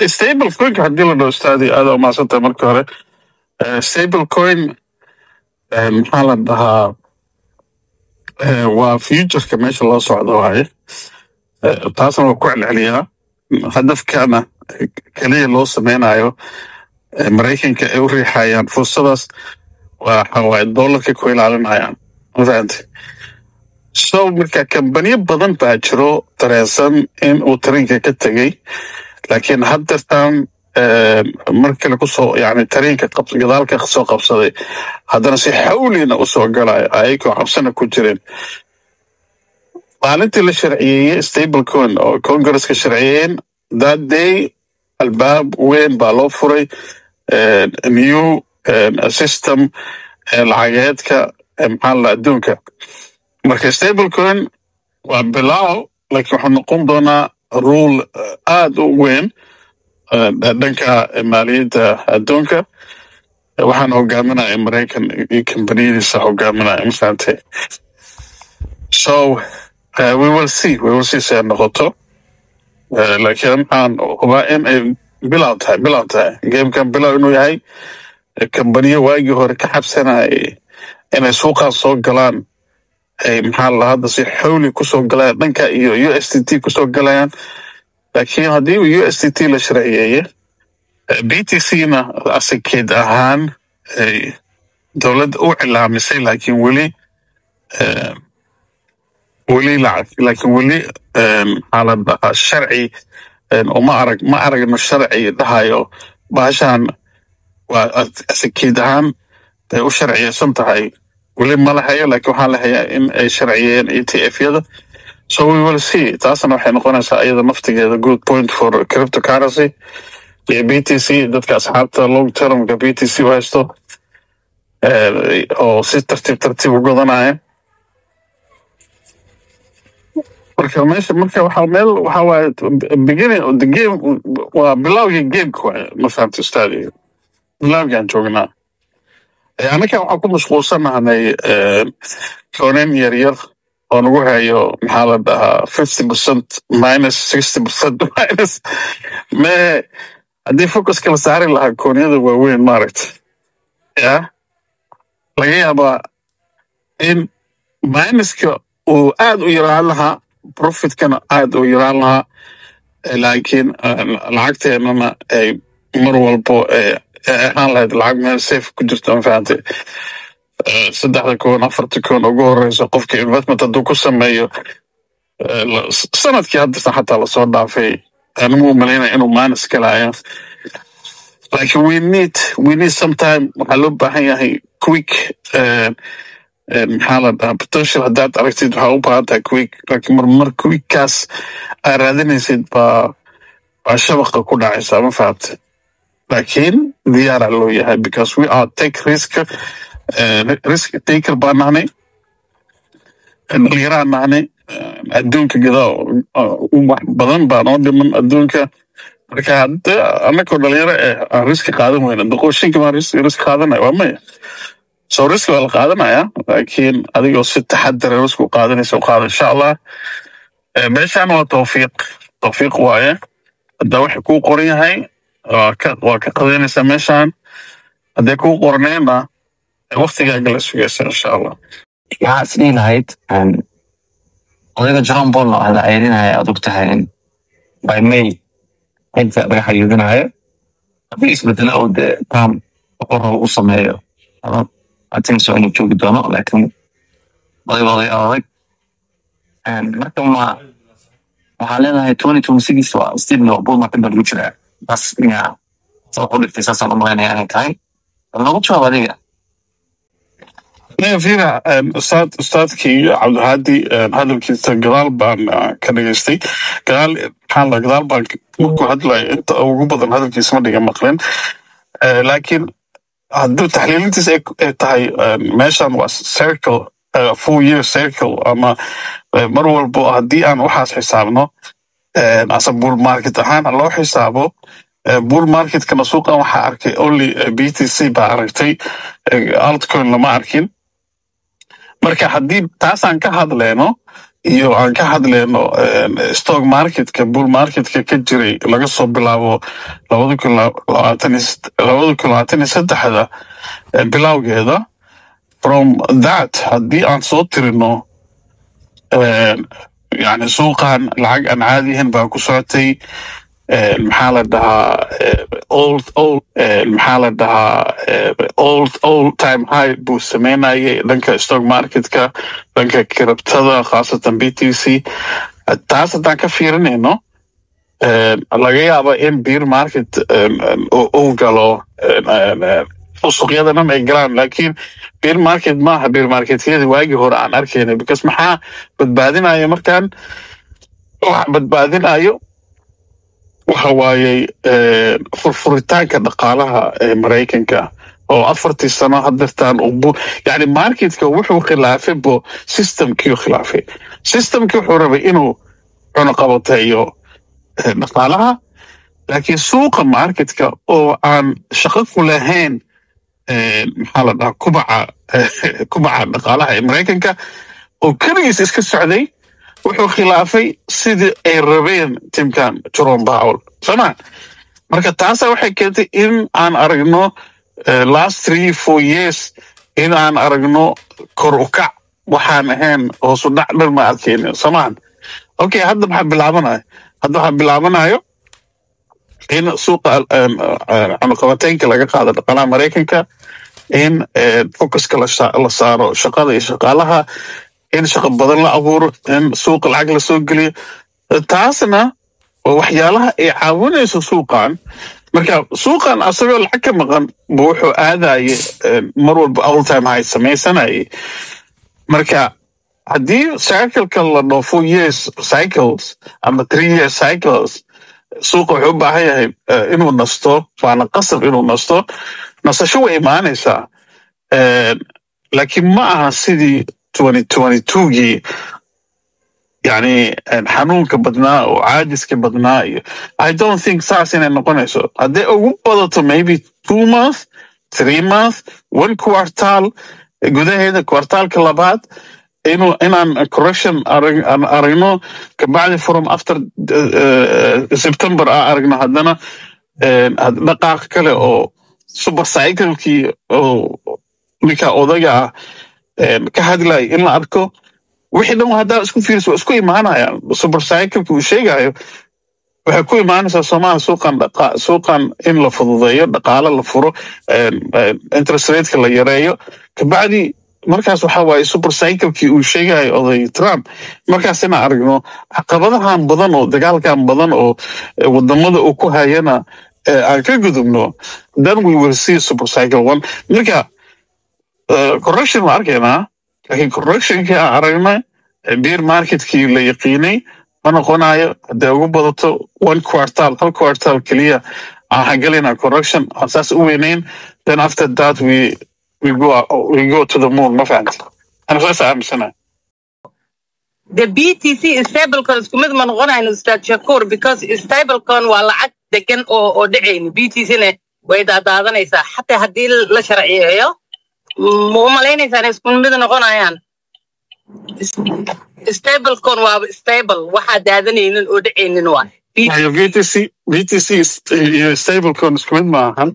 Stable coinka haddii la dhaho, ustaadi, aada umahadsantahay. Marka hore, stable coin, maxaa la dhahaa, waa futureka meesha loo socdo waaye. Taasna waa ku celceliyaa. Hadafkana keliya loo sameynayo, Maraykanka ay u riixayaan fursadaas, waxa waaye dollarka ku ilaalinayaan, ma fahantay? So marka kambaniyo badan baa jiro dareensan in uu tareenka ka tegey, laakiin haddeertan mar kale kusoo, yani, tareenka gadaalka soo qabsaday, haddana si xawlina usoo galaya ayagoo cabsana ku jireen. Maalintii la sharciyeeyey stable coin oo Congresska sharciyeeyeen, that day albaab weyn baa loo furay, new system lacageedka, maxaa la, adduunka. Marka stable coin waa bilaaw, laakiin wuxuu noqon doonaa rule aad u weyn dhanka maaliyadda adduunka. Waxaan hogaaminaya Maraykan iyo kambaniyadiisa hogaaminaya, ma fahantay? So we will see, we will see si ay noqoto. Laakiin waxaan hubaa in ay bilow tahay, bilow tahay gamekan, bilow inuu yahay. Kambaniyo waagii hore ka xabsanayay inay suuqaan soo galaan, ay, maxaa la, hadda si xawli kusoo galayaan dhanka iyo USDT kusoo galayaan. Laakiin haddii USDT la sharciyeeye, BTC na asakeed ahaan ay dowladda u cilaamisay, laakiin weli weli lacag, laakiin weli, maxaa la dhahaa, sharci uma arag, ma aragno sharci dhahayo bahashan waa asakeed ahaan bay u sharciyeysan tahay. Weli ma lahayo, laakiin waxaan lahayaa in ay sharciyeen ETF-yada. So we will see. Taasna waxay noqonaysaa iyada naftigeeda good point for cryptocurrency iyo BTC. Dadka asxaabta long termka BTC u haysto oo si tartiib tartiib u gadanaya. Marka meesha, marka waxaa meel waxa waaye beginning of the game, waa bilowgii gameka waaye, ma fahamta, ustaadi? Bilowgaan joognaa. Annaka waxaan ku mashquulsanahnay coinan yar yar oo nagu hayo, maxaa la dhahaa, 50% minus, 60% minus. Me haddii focuska la saari lahaa coinyada waaweyn, maaragta, ya laga yaabaa in minuska uu aad u yaraan lahaa, profitkana aad u yaraan lahaa, laakiin lacagteennana ay mar walbo ay ahaan lahayd lacag meel safe ku jirta, ma fahantay? Saddexda coin, afarta coin ugu horeysa, qofka investment hadduu ku sameeyo, sanadkii hadda xataa lasoo dhaafay, anigu u malaynaya inuu minus galayo. Laakiin we need sometime, waxaa loo baahan yahay quick, maxaa la dhahaa, potential haddaad aragtid, waxaa u baahan tahay quick. Laakiin marmar quickkaas aad raadinaysid baa shabaqa ku dhacaysa, ma fahamtay? Laakiin diyaaraa loo yahay because we are take risk, risk taker baan nahnay, dhalinyaraan nahnay. Adduunka gada wax badan baa noo dhiman adduunka. Marka hadda annakoo dhalinyaro eh aan riski qaadan weyna, doqoshinka baan risk qaadanaya, waa maya. So risk waa la qaadanaya, laakiin adigoo si taxadara risk u qaadanaysa u qaada, insha Allah. Meeshaan waa tawfiiq, tawfiiq waaye. Hadda waxa kuu qoran yahay waa ka qadanaysaa meeshaan. Hadday kuu qorneenna, waqtigaaga la sugaysa, insha Allah. Maxaa isdhihi lahayd odayga Jerome Powell waxaa la ceyrinaya, aad og tahay in by May xilka laga xayuubinayo haddii isbedelo oo dee Trump wuxuu rabo u sameeyo? I think so inuu joogi doono, laakiin odayga oday adag. Marka ma waxaa leedahay 2026 waa still bull market baa lagu jiraa? Bas miyaa soo ku dhigtay? Saasaan u malaynaya inay tahay. Noogu jawaab adiga. Maya, fiira, ustaadkii Cabdihadi hadalkiisa gadaal baan ka dhageystay. Gadaal, maxaa la, gadaal baan markuu hadlayo, inta ugu badan hadalkiisa ma dhiga maqlin. Laakiin hadduu taxliilintiisa ay tahay, meeshan waa circle, 4 year circle, ama mar walbo haddii aan waxaas xisaabno asa bull market ahaan loo xisaabo, bull marketkana suuqan waxaa arkay only BTC baa aragtay, altcoin lama arkin. Marka haddii taasaan ka hadleyno Iyo aan ka hadlayno stock marketka, bull marketka ka jiray laga soo bilaabo 2023da bilowgeeda, from that haddii aan soo tirino, yani suuqan lacag aan caadi ahayn baa ku socotay. Maxaa la dhahaa, old old maxaa la dhahaa, all time high buu sameynayay dhanka stock marketka, dhanka cryptada, khaasatan BTC. Taas haddaan ka fiirinayno, laga yaaba in bear market uu galo, suuqyada dhan ay galaan, laakiin bear market maaha bear marketyadii waagii hore aan arkaynay, because maxaa badbaadinaya markaan? Waxa badbaadinayo waxa waayey furfuritaanka dhaqaalaha ee Maraykanka oo 4-tii sano hadeertaan uu, yani, marketka wuxuu khilaafay bo systemkii khilaafay. Systemkii wuxuu rabay inuu cunuqabateeyo dhaqaalaha, laakiin suuqa marketka oo aan shaqo ku lahayn, maxaa la dhahaa, kubaca dhaqaalaha ee Maraykanka oo keligiis iska socday, wuxuu khilaafay sidii ay rabeen timkan Jerome Powell, sooma? Marka taasa waxay keentay in aan aragno last 3-4 years in aan aragno kor u kac waxaan ahayn, hoos u dhac dhan ma arkaynin, soomaan? Okay, hadda maxaa bilaabanayo? Hadda waxaa bilaabanayo in suuqa cunuqabateynka laga qaado dhaqaalaha Maraykanka, in focuska la saaro shaqada iyo shaqaalaha, in shaqo badan la abuuro, in suuqa lacag lasoo geliyo. Taasna waa waxyaalaha ay caawinayso suuqan. Marka suuqan asagoo lacag ka maqan bu wuxuu aadaye mar walba all time high samaysanayay. Marka haddii cycleka la dhaho 4 years cycles ama 3 year cycles, suuqa wuxuu u baahan yahay inuu nasto, waana qasab inuu nasto. Nasasho way imaanaysaa, laakiin ma aha sidii 2022gii, yani xanuunka badnaa oo caajiska badnaa iyo I don't think saas inay noqonayso. Hadday ugu badato, maybe 2 months, 3 months, one quartal gudaheeda, quartalka labaad, inaan correction aan aragno. Kabacdi from after September aan aragno haddana dhaqaaq kale oo super cyclekii oo ninka odaga ah ka hadlaya in la arko. Wixii dhan haddaa isku fiiriso, waa isku imaanayaan. Super cycleka uu sheegayo waxay ku imaanaysaa, soomaha, suuqan suuqan in la fududeeyo, dhaqaale la furo, interest rateka la yareeyo. Kabacdi markaas waxa waaye super cyclekii uu sheegayo oday Trump. Markaas inaan aragno caqabadahan badan oo dagaalkan badan oo wadamada uu ku hayana aan ka gudubno, then we will see super cycle one. Marka correction waa arkaynaa, laakiin correctionkii aan aragnay bear marketkii la yaqiinay ma noqonayo. Hadday ugu badato one quartal, hal quartal keliya aan xagalaynaa correction aan saas u weynayn, then after that we go to the moon. Ma fahamti? Ana saas aaminsanahay. The BTC stablecoin isku mid ma noqonayno, Ustaad Shakuur, because stablecoin waa lacag degan oo dhicayni. BTC na way daadaadanaysaa xataa haddii la sharciyeeyo. Ma u malaynaysaa inay isku mid noqonayaan? Stablecoin waa stable, waxaa daadanaynin oo dhicaynin waa Hayo, BTC BTC iyo stablecoin isku mid maahan.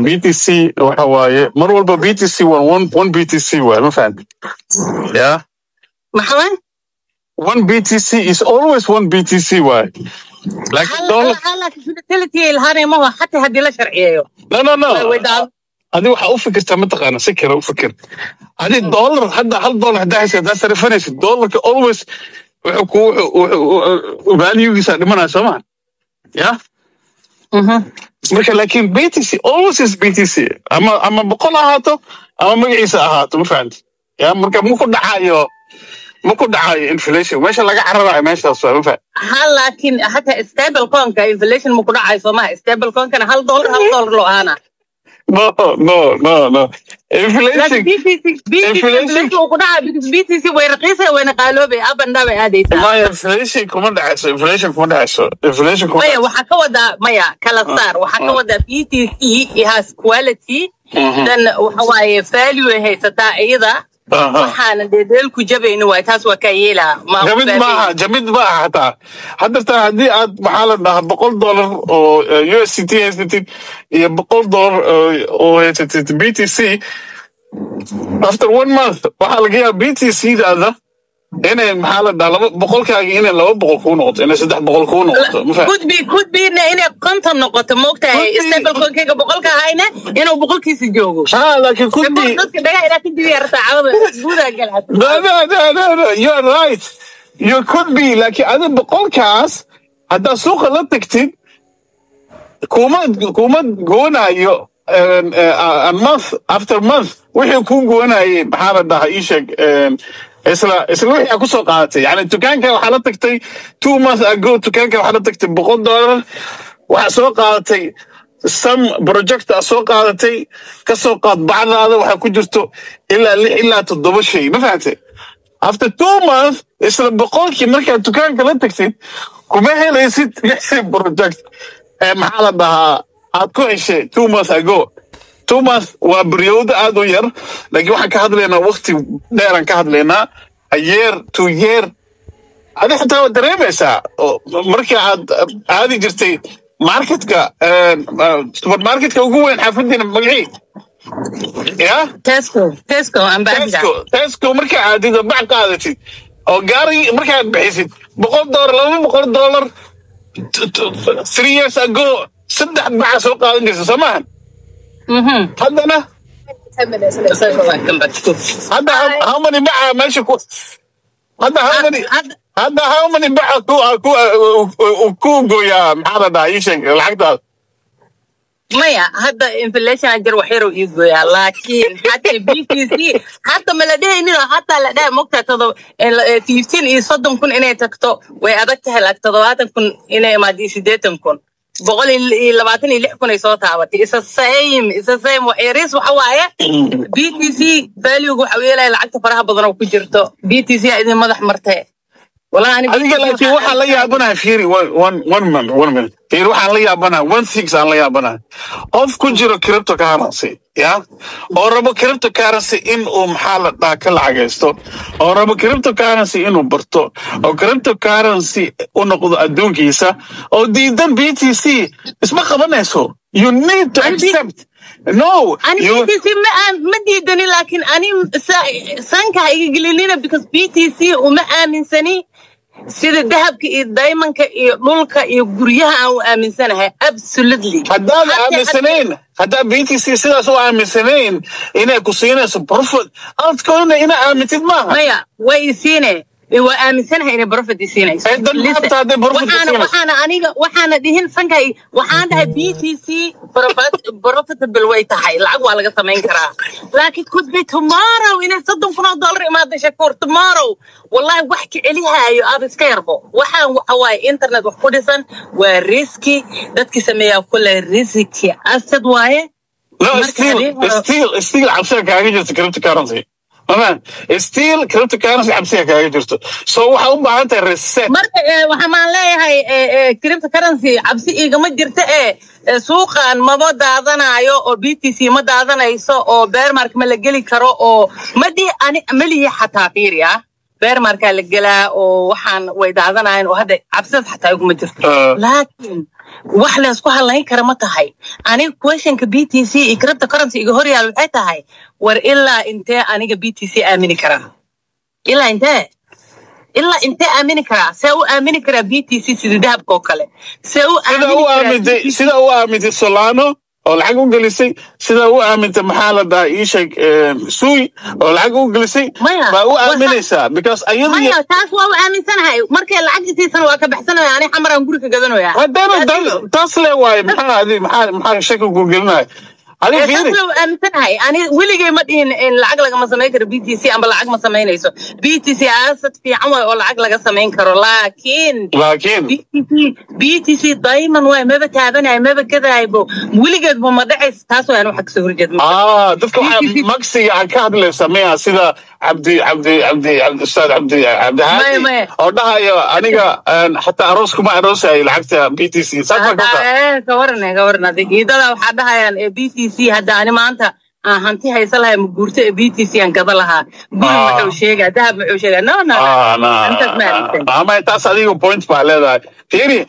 BTC waxa waaye mar walba BTC waa one BTC waaye, ma fahamti? Yeah. Maxaa? One BTC is always one BTC waaye, laakiin hal dollar hal, laakiin volatility ay lahaanay maho xataa haddii la sharciyeeyo. No. Way daad Adi waxaa u fikirtaa, mataqaana, si kale u fikir. Adi dollar hadda, hal dollar haddaa haysa, haddaa sarifanaysid dollarka, always wuxuu ku wuxuu valuegiisa dhimanaya, soo maa? Ya, marka laakiin BTC always is BTC, ama 100 ahaato ama magaciisa ahaato, ma fahamti? Ya, marka ma ku dhacayo inflation. Meesha laga cararayo meeshaas waa, ma fahamti? Hal, laakiin xataa stablecoinka inflation ma ku dhacayo, soo maha? Stablecoinkana hal dollar hal dollar loo ahaana. No, inflation laakiin BTC inflation inflation uu ku dhacaa because BTC way raqiisay, wayna qaaloobay, up and down bay aadaysaa. Maya, inflation kuma dhacayso, inflation kuma dhacayso, inflation kuma Maya, dhacayso. Waxaa ka wadaa, maya, kala saar. Waxaa ka wadaa BTC, it has quality, then waxa waaye value ay haysataa iyada. Waxaana dheedheel ku jabayni waay, taas waa kaa yeelaa ma. Jabid maaha, jabid maaha. Xataa haddarta haddii aad, maxaa la dhahaa, $100 oo USDT haysatid iyo $100 oo haysatid BTC, after one month waxaa laga yaaba BTC daada inay, maxaa la dhahaa, laba boqolkaaga inay 200 kuu noqoto, inay 300 kuu noqoto, ma fahan? Could be inay 50 noqoto, moogtahay? Could be. Stablecoinkayga 100-ka ahayna inuu 100-kiisa joogo. Ha, laakiin could be. Dadka dhagaa ilaa ka dibi yartaa cawada guudaa galaa. No, no, no, no, no. You're right. You could be. Laakiin adi 100-kaas haddaad suuqa la tagtid, kuma goonayo a month after month wixii kuu goonayay, maxaa la dhahaa, ii sheeg, isla wixii aad kusoo qaadatay. Yani dukaanka waxaa la tagtay 2 months ago, dukaanka waxaa la tagtay $100, waxaa soo qaadatay some project aad soo qaadatay, ka soo qaad bacdaada waxaa ku jirto ilaa lix ilaa toddoba shay, ma fahantay? After 2 months isla 100-kii markaad dukaanka la tagtid, kuma helaysid lixdii project ee, maxaa la dhahaa, aad ku heshay 2 months ago. 2 months waa period aad u yar, laakiin waxaan ka hadlaynaa waqti dheeraan ka hadlaynaa, a year to year. Adi xitaa waad dareemaysaa oo markii aad aadi jirtay marketka, supermarketka ugu weyn xaafadiina, magacii ya? Tesco, Tesco amba Asda. Tesco, Tesco markaa aadid oo bac qaadatid oo gaari markaad bixisid $100, $200, 3 years ago saddex baca soo qaadan jirta, soo maahan? Haddana hadda how many baca meesha ku hadda, how many hadda, how many baca ku gooyaa, maxaa la dhahaa, ii sheeg lacagtaada? Maya, hadda inflation jir, wax yar ii gooyaa, laakiin xataa BTC hadda ma la dhehaynin oo hataa la dhahay, mogtaa, 15 iyo 30,000 inay tagto way adag tahay, laakiin 70,000 inay imaado iyo 80,000, 126,000 ay soo taabatay. Isa same, isa same, wax yariis waxa waaye. BTC value waxa uu yeelaya lacagta faraha badan oo ku jirto BTC aa idin madax martee. Wallahi ani Adiga BTC laakiin waxaan la yaabanahay, fiiri, one minute, one minute, fiiri, waxaan la yaabanahay one six aan la yaabanahay, qof ku jiro cryptocurrency ya oo rabo cryptocurrency in uu, maxaa la dhahaa, ka lacagaysto, oo rabo cryptocurrency inuu barto, oo cryptocurrency u noqdo adduunkiisa, oo diidan BTC. Isma qabanayso. You need to accept no ani you BTC ma diidani, laakiin ani sanka ha iga gelinina, because BTC uma aaminsani sida dahabka iyo diamondka iyo dhulka iyo guryaha aan u aaminsanahay, absolutely. Haddaad aaminsanayn, haddaad BTC sidaas u aaminsanayn inay ku siinayso profit, altcoin ina aamintid maaha. Maya, way isiine, waa aaminsanahay inay profit isiinayso. Eh, dan Listen, maanta hadday profit ku waxaana siinayso. Waxaana aniga waxaana dhihin sanka, waxaan dhahay BTC profitable way tahay, lacag waa laga samayn karaa, laakiin could be tomorrow inay $30,000 imaado, Shakuur, tomorrow. Wallahi wax ka celihaayo aad iska yarbo. Waxaan waxa waaye internet wax ku dhisan, waa risky, dadki sameeyaa kule risky asset waaye. No, Marka still, still cabsiga kaaga jirto cryptocurrency. Mama, still cryptocurrency cabsiga kaaga jirto. So waxaa u baahan tahay reset. Marka waxaa maan leeyahay, cryptocurrency cabsi igama jirta ee suuqan maba daadanayo oo BTC ma daadanayso oo bear market ma la geli karo oo madi ani malihi xataa, fiiri, ah, bear market la gelaa oo waxaan way daadanayaan oo hadda cabsidaas xataa iguma jirto. Laakiin wax la isku halayn kara ma tahay. Aniga questionka BTC iyo cryptocurrency iga horyaal waxay tahay, war ilaa intee aniga BTC aamini karaa? Ilaa intee, ilaa intee aamini karaa? See u aamini karaa BTC sida dahabka oo kale? See u Sida aamini u karaa aamintay BTC? Sida u aamintay Solana oo lacag u gelisay, sida u aamintay, maxaa la dhahaa, ii sheeg, Sui oo lacag u gelisay Maya, baa u aaminaysaa because ayadu maya, taas waa u aaminsanahay. Markay lacag isiisan waa ka baxsanaya, ani xamaraan guri ka gadanaya. Haddana taas le waaye. Maxaa adi maxaa shaki ku gelinaya adi? Taas Fiiri. waa u aaminsanahay. Ani weligay ma dhihin in lacag lagama samayn karo BTC amba lacag ma samaynayso. BTC asset fiican waay oo lacag laga samayn karo, laakiin laakiin BTC, BTC diamond waay, maba taabanayo, maba gadaybo, weligeedba ma dhacayso. Taas waan waxa kasoo horjeed. Ah, dadka waxaa BTC maxiga aad ka hadlaysa miya, sida Cabdi Cabdi Cabdi Cabdi Ustaad Cabdi Cabdi Maya, Haadi maya. oo dhahayo aniga xataa aroos kuma aroosayo lacagta BTC, saas baa ka wadaa? Ka waran, ka waran adig iidada waxaa dhahayaan BTC hadda ani maanta Aan hanti haysan lahay, ma guurto ee BTC aan gada lahaa, guri muxuu sheegaa, dahab muxuu sheegaa? No, no, no. Intaas ma aaminsan. Ama taas adiga point baa leedahay. Fiiri,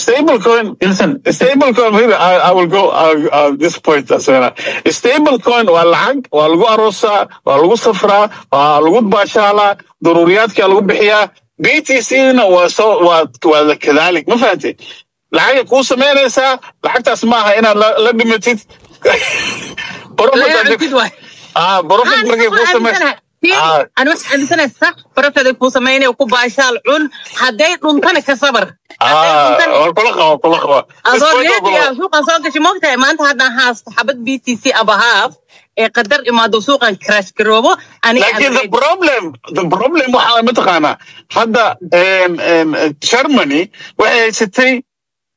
stable coin. Wilson. Stable coin, fiiri, I will go this point asagana. Stable coin waa lacag, waa lagu aroosaa, waa lagu safraa, waa lagu baashaalaa, daruuriyaadka lagu bixiyaa. BTC na waa soo waa kadalik, ma fahantay? Lacagay kuu samaynaysaa, lacagtaas maaha inaad la dhimatid. Laga cuntid waay. Profit markay kuu samaysa. Ani waxaan aaminsanahay, sax, profit ay kuu samaynaya, ku baashaal, cun. Hadday dhuntana ka sabar. Hadday dhuntana Waa kula qaba, kula qaba. Adoo ready ah suuqan soo gashay, moogtahay, maanta haddaan haasto xabad BTC aba half ee qadar imaado, suuqan crash garoobo, aniga laakiin the problem waxaa mataqaanaa, hadda Germany waxay haysatay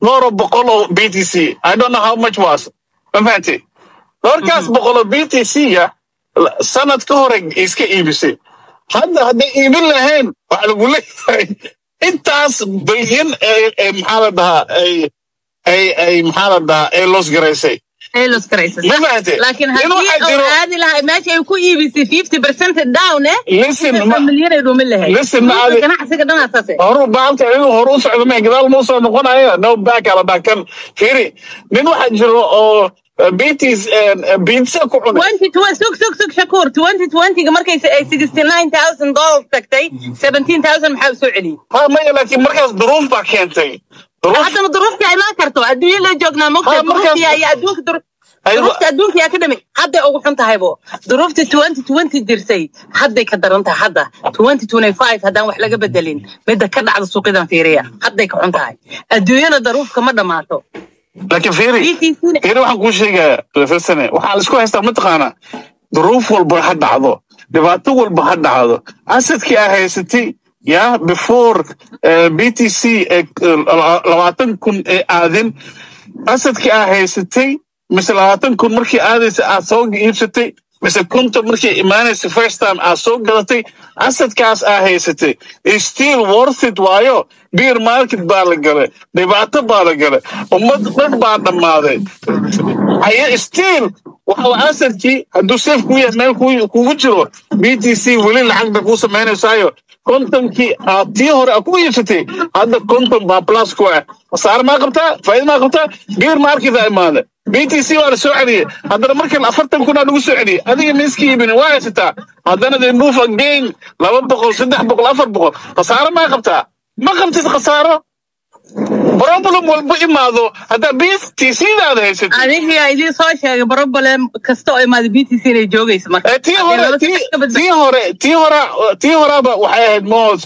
dhowr boqol oo BTC. I don't know how much was, ma fahantay? Dhowrkaas boqol oo BTC-ga sanad ka hore iska iibisay. Hadda hadday iibin lahayn, waxaa lagu leeyahay intaas bilyan ee maxaa la dhahaa, ay maxaa la dhahaa, ay loss garaysay. Ay loss garaysay. Ma fahantay? Laakiin Nin haddii waxaa uu aadi lahaa meesha ay ku iibisay 50% down, Listen, milyan ay dhumin lahayd. Listen, Suuqa ganacsiga dhan asaase. Horu baalka inuu horu u socdo ma gadaal ma usoo noqonayo, no back ala back. Kan fiiri, nin waxaa jiro oo BTs pizza ku cunay. 20, sug, sug, sug, Shakuur. 2020 markay ay $69,000 tagtay, 17,000 maxaa u soo celiyey? Ha, maya, laakiin markaas duruuf baa keentay, duruuf. Haddana duruuftii ay imaan karto, adduunyo la joognaa, mogta. Ha, duruuftii ayaa adduunka duruufta adduunka yaa ka dhamay. Hadday ugu xun tahaybo duruuftii 2020 jirtay, hadday ka daran tahay. Hadda 2025 haddaan wax laga bedelin, midda ka dhacda suuqyadan fiiriya, hadday ka xun tahay. Adduunyana daruufka ma dhammaato. Laakiin fiiri, BTC. Fiiri, waxaan kuu sheegayaa, Filsane, waxaa la isku haystaa, mataqaanaa, duruuf walba ha dhacdo, dhibaato walba ha dhacdo, assetkii aa haysatay ya before BTC 20,000 ee aadin, assetkii aa haysatay mise 20,000 markii aadaysa aad soo iibsatay, mise 50 markii imaanaysa first time aad soo gadatay, assetkaas aa haysatay is still worth it. Waayo, bear market baa la galay, dhibaato baa la galay, ummad dhan baa dhammaaday. Haye, still waxa assetkii hadduu safe kuu yahay, meel kugu jiro BTC, weli lacag bay kuu samaynaysayo. 50kii aad tii hore aad ku iibsatay, hadda 50 baa plus ku ah. Khasaare maa qabtaa? Faa'iido maa qabtaa? Bear market aa imaaday, BTC waa la soo celiyey, haddana markan 40,000 aa lagu soo celiyey. Adiga ma iska iibinin, waa haysataa. Haddana they move again, 200, 300, 400. Khasaare maa qabtaa? Ma qabtid khasaaro. Problem walba imaado, haddaa BTC daada haysatid. Aniga idiin soo sheegay, problem kasta oo imaada BTC inay joogayso marka. Tii hore tii horeba waxay ahayd moos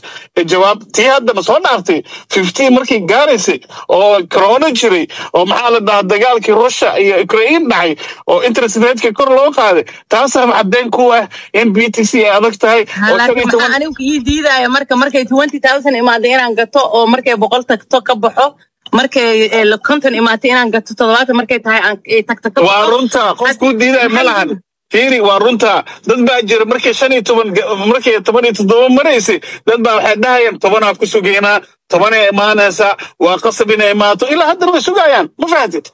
jawaab. Tii haddana soo dhaaftay 15 markay gaaraysay oo corona jiray, oo maxaa la dhahaa, dagaalkii Russia iyo Ukraine dhacay, oo interest rate kor loo qaaday, taasaa caddeyn ku ah in BTC ay adag tahay oo shan laakiin iyo maxaa toban anigu ii diidaya marka markay 20,000 imaado inaan gato, oo markay 100 tagto ka baxo, markay 50 imaato inaan gato, 70 markay tahay aan tagto ka Waa baxo? Runta qof kuu diidaya ma lahan. Fiiri, waa runta, dad baa jira markay 15 markay 17 maraysay, dad baa waxay dhahayaan 10-aa ku sugeynaa, 10-ay imaanaysaa, waa qasab inay imaato. Ilaa haddana way sugayaan, ma fahamtid?